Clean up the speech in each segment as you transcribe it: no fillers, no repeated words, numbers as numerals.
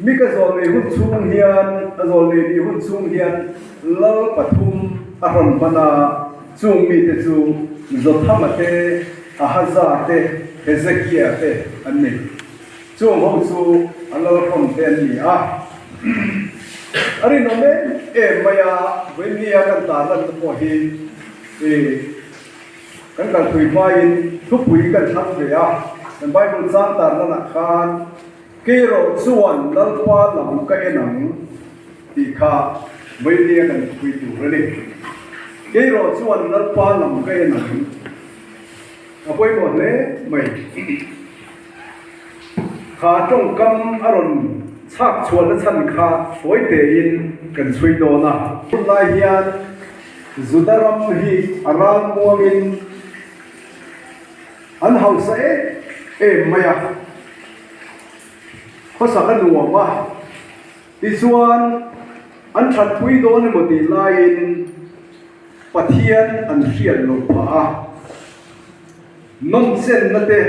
Mika zawlnei hun chhung hian, a zawlnei nih hun chhung hian lal pathum a rawn hman a, chung mite chu Jothama te, Ahaza te, Hezekia te an ni. Chung ho chu a lal hrawn te an ni a. A rinawm em em mai a, vawinia kan tarlan te pawh hi kan kalpui hmain thupui kan thlang ve a, kan Bible chang tarlanah khan, Kei erawh chuan Lalpa lam ka en ang tih kha vawinia kan thupui tur a ni. Kei erawh chuan Lalpa lam ka en ang. A pawimawh hle mai. Kha tawngkam a rawn chhak chhuahna chhan kha tawi tein kan chhui dawn a. Tunlai hian Juda ram hi a ralmuangin an hausa em em mai a, khawsak a nuam a, tichuan an thatpui dawn emaw tih laiin Pathian an hriat loh phah a, nawmchenna te,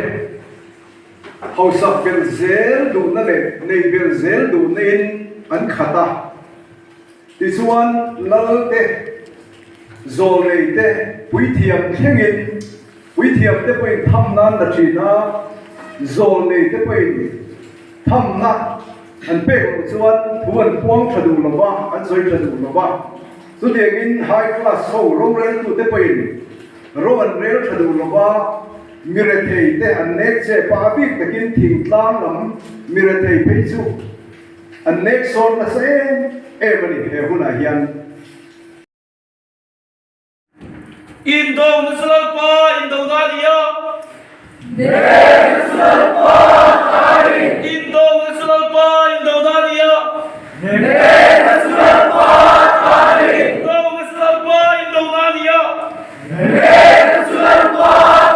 hausak belh zel duhna leh neih belh zel duhna in an khat a, tichuan lal te, zawlnei te, puithiam thlengin Puithiam te pawhin thamna an la thin a, zawlnei te pawhin thamna an pek loh chuan thu an puang tha duh lo va, an sawi tha duh lo va. Chutiangin high class ho roreltute pawhin ro an rel tha duh lo va, mi rethei te an nek chep a, a bik takin thingtlang lam mi rethei phei chu an nek sawn nasa em em a ni he hunah hian. Indo na chu Lalpa indo na a ni a. Hnehna chu Lalpa ta a ni. Indo na chu Lalpa indo na a ni a. Hnehna chu Lalpa ta a ni. Indo na chu Lalpa indo na a ni a. Hnehna chu Lalpa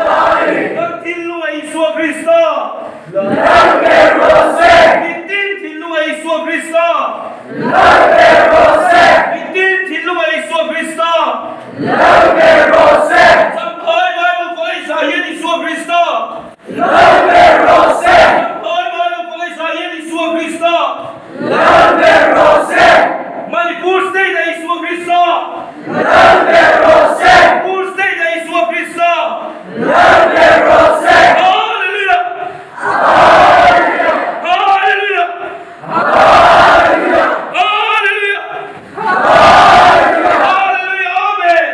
ta a ni. Kan thinlunga Isua Krista. Lal ber rawh se. Mitin thinlunga Isua Krista. Lal ber rawh se. Mitin thinlunga Isua Krista. Lal ber rawh se. Champhai Bible College ah hian Isua Krista. Lal ber rawh se. Champhai Bible College ah hian Isua Krista. Lal ber rawh se. Manipur State ah Isua Krista. Lal ber rawh se. Manipur State ah Isua Krista. Lal ber rawh se. Hallelujah. Hallelujah. Hallelujah. Hallelujah. Hallelujah. Amen.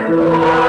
Amen.